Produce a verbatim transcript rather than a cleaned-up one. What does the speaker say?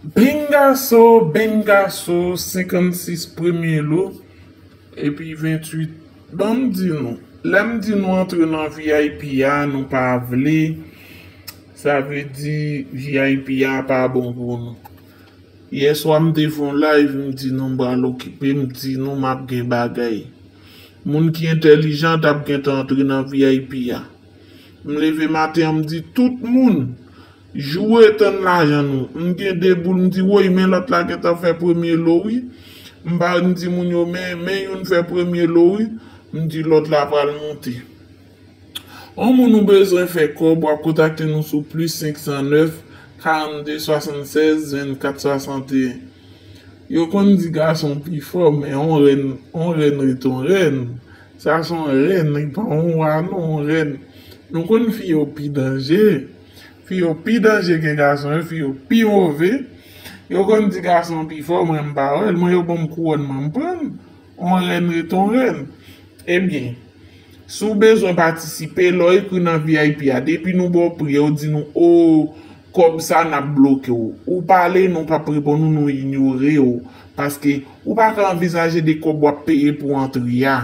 Bengaso, bengaso, senkannsis premye lo, epi venntuit. Ban m di nou, lè m di nou antre nan V I P a, nou pa vle, sa vle di V I P a pa bon pou nou. Yè swa m te fè yon live, m di nou m pral okipe, m di nou m ap gen bagay. Moun ki entèlijan t ap gentan antre nan V I P a. M leve maten an, m di tout moun, joure tann lajan nou. M gen de boul, m di woy, men lòt la gentan fè premye lo wi. M pa, m di moun yo, men, men youn fè premye lo wi. M di lòt la pral monte. On moun ou bezwen fè kòb, w ap kontakte nou sou plis senk san nèf, karannde, swasannsèz, vennkat, swasanteyen. Yo konn di gason pi fò, men on rèn, on rèn ret on rèn. Sa se on rèn, li pa on wa non, on rèn. Nou konn fi yo pi danje. Fi yo pi danje ke gason yo, fi yo pi move. Yo konn di gason pi fò, mwen m pa wè l, mwen yo ban m kouwòn mwen m pran l. On rèn ret on rèn. Ebyen, si w bezwen patisipe, lè w ekri nan V I P a, depi nou ba w pri, yo di nou, o, kòb sa n ap bloke w. Ou pale, nou p ap reponn ou, nou inyore w. Paske ou pa ka anvizaje de kòb w ap peye pou antre a.